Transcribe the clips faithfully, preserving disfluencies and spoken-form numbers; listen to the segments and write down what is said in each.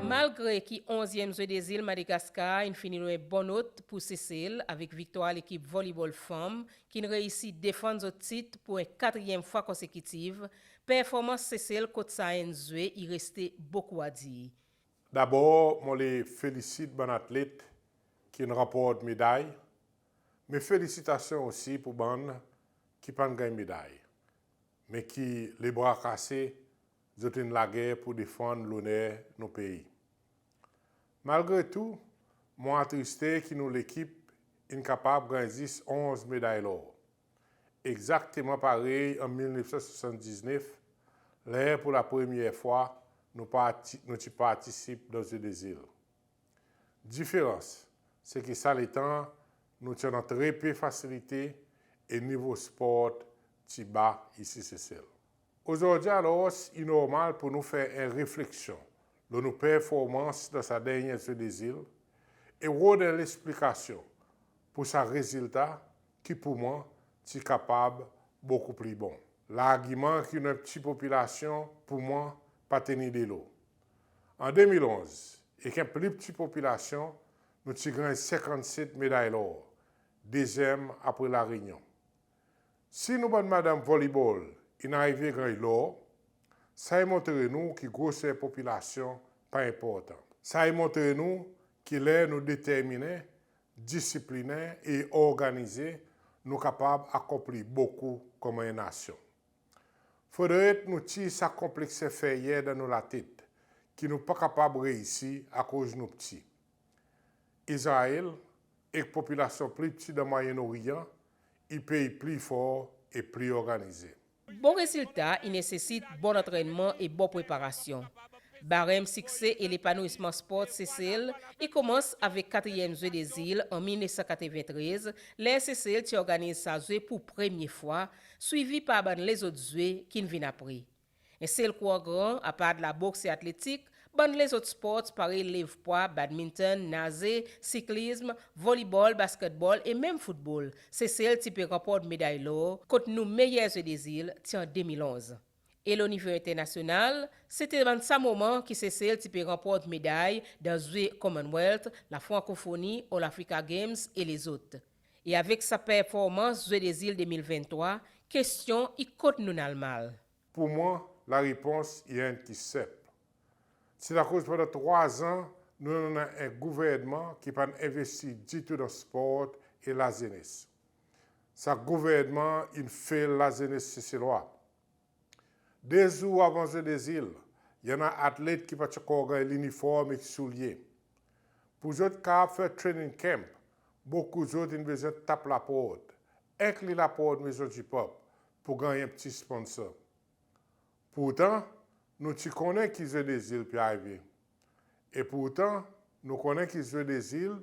Malgre ki onzyenm Zwe de Zil Madagaskar in fini lo en bon not pour Sesel avek viktwar lekip volibol fanm ki'n reisi defann zot tit pour en katriyenm fwa konsekitiv, performans Sesel kot sa enn zwe i reste bokou a dir. Dabor mon le felisit bann atlet ki'n ranport meday, me felisitasyon osi pour bann ki pa'n ganny meday, me ki lebra kase zot in lager pour defann loner nou pei. Malgre tou, mon atriste ki nou lekip in kapab ganny zis onz meday lor, egzakteman parey an mil nef san swasanndiznef, ler pour lapremyer fwa nou parti- nou ti partisip dan Zwe de Zil. Diferans se ki sa letan nou ti annan tre pe fasilite e nivo spor ti ba isi Sesel. Ozordi alors i normal pour nou fer en refleksyon lo nou performans dan sa dernyen Zwe de Zil e rod en leksplikasyon pour sa rezilta ki pour mwan ti kapab bokou pli bon. Largiman ki nou en pti popilasyon pour mwan pa tenir delo. An de mil onz, ek en pli pti popilasyon, nou ti ganny senkannset meday lor, dezyenm apre La Reunion. Si nou bann madanm volibol in arive ganny lor, sa i montre nou ki groser popilasyon pa enportan. Sa i montre nou ki ler nou determinen, disiplinen e organize, nou kapab akonpli bokou konman en nasyon. Fodre nou tir sa konpleks enferyer dan nou latet ki nou pa kapab reisi akoz nou pti. Izrael, ek popilasyon pli pti dan Mwayen Oryan, i pei pli for e pli organize. Bon rezilta i nesesit bon antrennman e bon preparasyon. Barenm sikse e lepanouisman spor Sesel i konmans avek katriyenm Zwe de Zil an mil nef san katreven trez, ler Sesel ti organiz sa zwe pour premye fwa, swivi par bann lezot zwe ki'n vin apre. En sel kou an gran, apard laboks e atletik, bann lezot spor parey lev pwa, badminton, naze, siklizm, volibol, basketbol e menm foutbol, Sesel ti pe ranport meday lor, kot nou meyer Zwe de Zil ti an de mil onz. E lo nivo enternasyonal, se ti bann sa moman ki Sesel ti pe ranport meday dan zwe Commonwealth, Lafrankofoni, All Africa Games e lezot. E avek sa performans Zwe de Zil de mil venntrwa, kestyon i kot nou'n al mal? Pour mwan, larepons i enn ki senp. Se lakoz pandan trwa an, nou'n annan en gouvernman ki pa'n envestir ditou dan spor e lazenes. Sa gouvernman in fail lazenes Seselwa. De zour avan Zwe de Zil, i annan atlet ki pa ti ankor ganny liniform ek soulye. Pour zot kapab fer training camp, bokou zot in bezwen tap laport, enkli laport Maison du Peuple, pour ganny en pti sponsor. Pourtan, nou ti konnen ki Zwe de Zil pe arive. E pourtan, nou konnen ki Zwe de Zil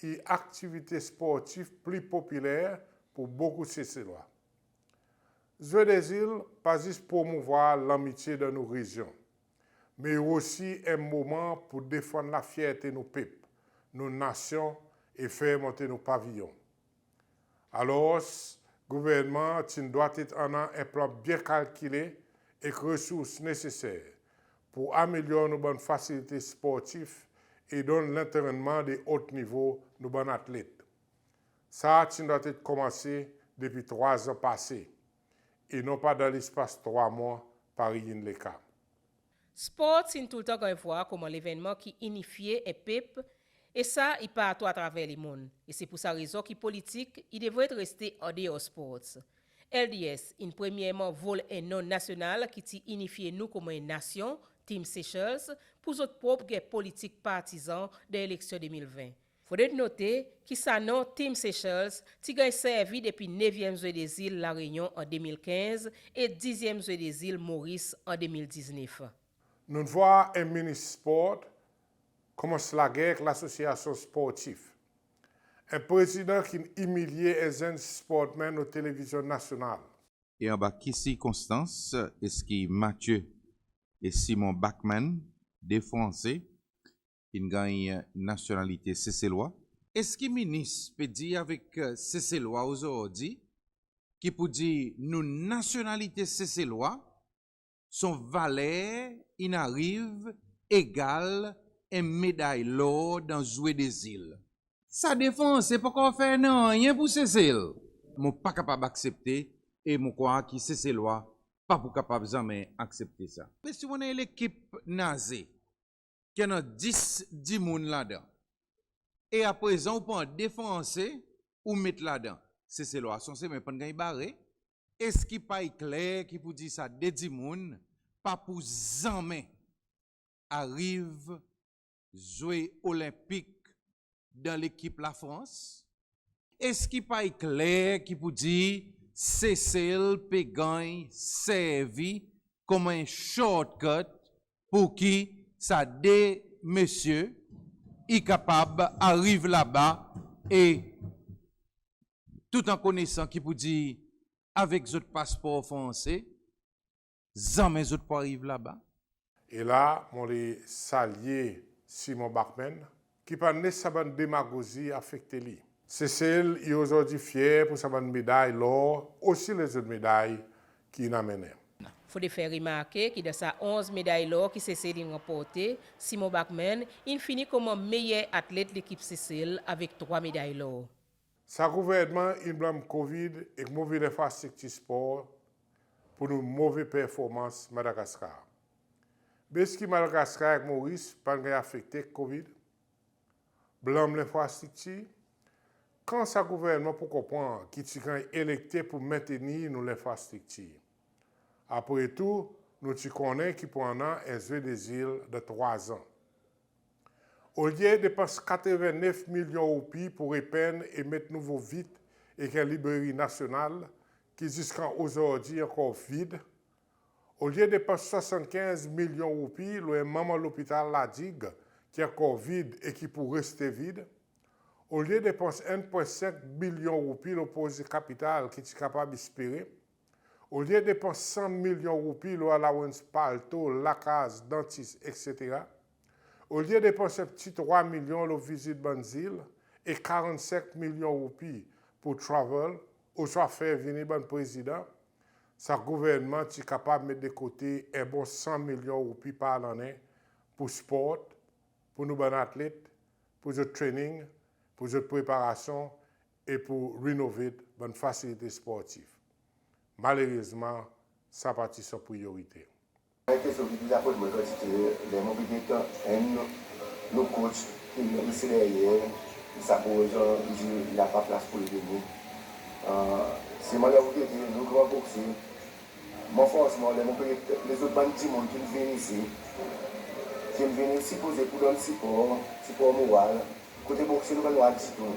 i aktivite sportif pli popiler pour bokou Seselwa. Zwe de Zil pa zis promouvwar lanmitye dan nou rezyon, me i osi en moman pour defann lafyerte nou pep, nou nasyon e fer monte nou paviyon. Alors, gouvernman ti'n dwatet annan en plan byen kalkile ek resours neseser pour amelyor nou bann fasilite sportif e donn lantrennman de o nivo nou bann atlet. Sa ti'n dwatet konmanse depi trwa an pase, e non pa dan lespas trwa mwan parey in leka. Spor ti'n toultan ganny vwar konman levennman ki inifye en pep, e sa i partou atraver lemonn. E se pour sa rezon ki politik i devret reste an deor spor. LDS in premyerman vol en non nasyonal ki ti inifye nou konman en nasyon, Team Seychelles, pour zot prop ger politik partizan dan eleksyon de mil ven. Fodre note ki sa non Team Seychelles ti ganny servi depi nevyenm Zwe de Zil La Reunion an de mil kenz e dizyenm Zwe de Zil Moris an de mil diznef. Nou'n vwar en minis spor konmans lager ek lasosyasyon sportif. En prezidan ki'n imilye en zenn sportman lo televizyon nasyonal. E anba ki sirkonstans eski Mathieu e Simon Bachmann, de Franse, in ganny nasyonalite Seselwa? Eski minis pe dir avek Seselwa ozordi ki pour dir nou nasyonalite Seselwa, son valer in ariv egal en meday lor dan Jeux des Îles. Sa de Franse pa ankor fer nanryen pour Sesel. Mon pa kapab aksepte e mon krwar ki Seselwa pa pou kapab zanmen aksepte sa. Me si ou annan en lekip naze ki annan dis dimoun ladan, e aprezan ou pran de Franse ou met ladan, Seselwa son semen pa'n ganny bare. Eski pa i kler ki poudir sa de dimoun pa pou zanmen ariv Zwe Olenpik dan lekip Lafrans? Eski pa i kler ki poudir Sesel pe ganny servi konman en shortcut pour ki sa de mesye i kapab ariv laba e tout an konesan ki poudir avek zot paspor Franse, zanmen zot pou ariv laba? E la, mon le salye Simon Bachmann, ki pa'n les sa bann demagozi afekte li. Sesel i ozordi fyer pour sa bann meday lor, osi lezot meday ki in anmennen. Fodre fer remarke ki dan sa onz meday lor ki Sesel in ranporte, Simon Bachmann in fini konman meyer atlet lekip Sesel avek trwa meday lor. Sa gouvernman in blanm COVID ek move lenfrastriktir spor pour nou move performans Madagaskar. Be eski Madagaskar ek Moris pa'n ganny afekte ek COVID? Blanm lenfrastriktir? Kan sa gouvernman pou konpran ki ti ganny elekte pour mentenir nou lenfrastriktir? Apre tou, nou ti konnen ki pou annan en Zwe de Zil dan trwa an. Olye depans katreven nef milyon roupi pour repenn e met nouvo vit ek en libreri nasyonal ki ziska ozordi ankor vid, olye depans swasannkenz milyon roupi lo en manman lopital La Digue ki ankor vid e ki pou reste vid, olye depans enn pwen senk bilyon roupi lo proze kapital ki ti kapab espere, olye depans san milyon roupi lo allowance palto, lakaz, dantis, etsetera, olye depans en pti trwa milyon lo vizit bann zil e karannsenk milyon roupi pour travel ouswa fer vini bann prezidan, sa gouvernman ti kapab met de kote en bon san milyon roupi par lannen pour sport, pour nou bann atlet, pour zot training, pour zot preparasyon e pour renovate bann fasilite sportif. Malerezman, sa pa ti son priyorite. Kestyon ki dezapwent mwan kantite ler mon pe get enn nou coach ki reste deryer, i sapoz, i dir napa plas pour li vini. Selman ler ou gete nou gran bokse, mwan fransman ler mon pe get lezot bann dimoun ki'n vin isi, ki'n vin sipoze pour donn sipor, sipor moral. Kote bokse nou pa nwanr ditou.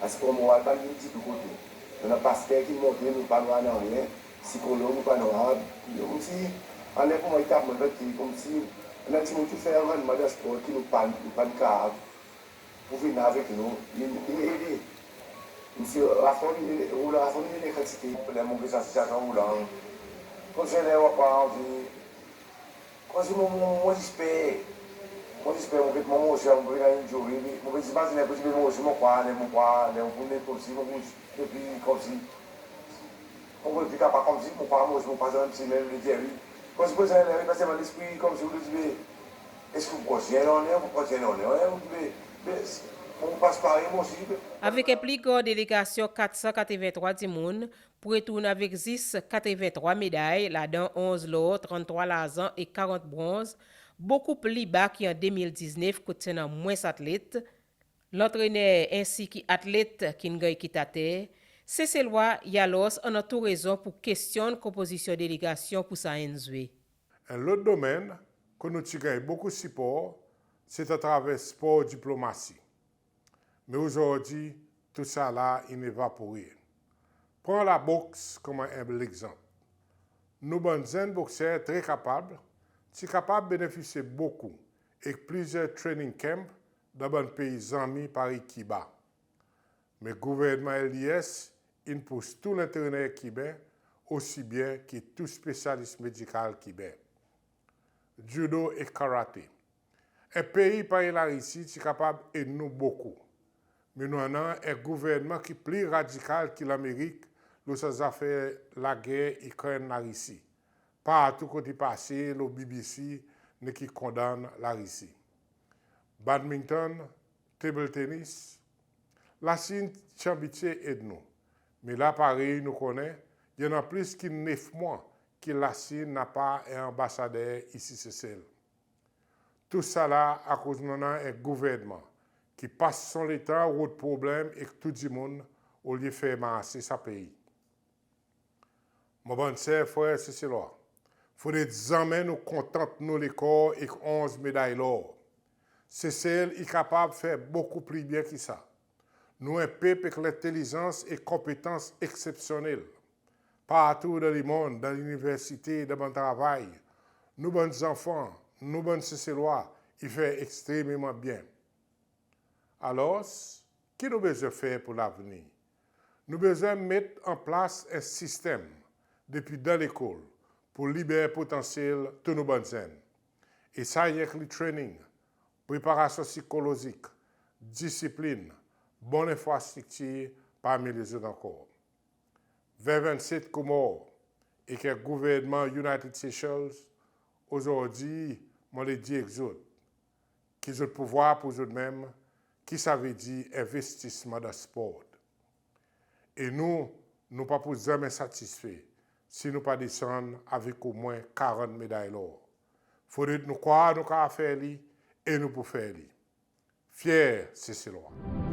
Asipor moral pa vin ditou kote. Nou annan paster ki'n monte, nou pa nwanr nanryen. Sikolog, nou pa nwanr. Konmsi, anler konman i tap mwen, konmsi annan dimoun ki fer rannman dan spor ki nou pa, nou pa'n kapab. Pour vin avek nou, in, in ede. Msye Lafond, in ede, Roland Lafond, in ede kantite. Ler mon get sa sitiasyon Roland, konmsi ler ou pa anvi Konmsi mon, mon, mon disper, mon disper, mon get mon, mon, mon pe vin enjoy, mon pe dir mazinen, mon pe dir, mon osi mon krwar, ler mon krwar, ler mon pou net konmsi, mon pou, epi konmsi, mon pou pli kapab konmsi, mon krwar mon osi mon pa zanmen menm si menm le Jerry. Konmsi, prezan ler, prezan lespri konmsi ou dir, be, eski ou pou kontinyen lontan, ou pou kontinyen lontan, ou dir, be, be, mon pas parey mon osi, be. Avek en pli gran delegasyon kat san katreven trwa dimoun, pour retourn avek zis katreven trwa meday, ladan onz lor, tranntrwa larzan e karant bronz, bokou pli ba ki an de mil diznef kot ti annan mwens atlet, lantrener ensi ki atlet ki'n ganny kit ater, Seselwa i alors annan tou rezon pour kestyonn konpozisyon delegasyon pour sa enn zwe. En lot domenn kot nou ti ganny bokou sipor, se atraver spor diplomasi. Me ozordi, tousala in evapore. Pran laboks konman en legzanp. Nou bann zenn bokser tre kapab, ti kapab benefisye bokou ek plizyer training camp dan bann pei zanmi parey Kiba. Me gouvernman L D S in pous tou lantrener kiben, osi byen ki tou spesyalis medikal kiben. Judo e karate. En pei parey Larisi ti kapab ed nou bokou. Me nou annan en gouvernman ki pli radikal ki Lanmerik lo sa zafer lager Ikrenn-Larisi. Partou kot i pase lo B B C, neki kondann Larisi. Badminton, table tennis, Lasin ti abitye ed nou. Me la parey nou konnen, i annan plis ki nef mwan ki Lasin napa en anbasader isi Sesel. Tousala akoz nou annan en gouvernman ki pas son letan rod problenm ek tou dimoun olye fer marse sa pei. Mon bann ser frer Seselwa, fodre zanmen nou kontant nou lekor ek onz meday lor. Sesel i kapab fer bokou pli byen ki sa. Nou en pep ek lentelizans ek konpetans eksepsyonnel. Partou dan lemonn, dan liniversite, dan bann travay, nou bann zanfan, nou bann Seselwa i fer ekstrememan byen. Alors, ki nou bezwen fer pour lavenir? Nou bezwen met an plas en sistenm depi dan lekol pour liber potansyel tou nou bann zenn. E sa i enkli training, preparasyon sikolozik, disiplin, bon lenfrastriktir parmi lezot ankor. Ver vennset Komor ek en gouvernman United Seychelles, ozordi mon le dir ek zot ki zot pou vwar pour zot menm ki savedir envestisman dan spor. E nou, nou pa pou zanmen satisfe si nou pa desann avek omwen karant meday lor. Fodre nou krwar nou kapab fer li e nou pou fer li. Fyer Seselwa.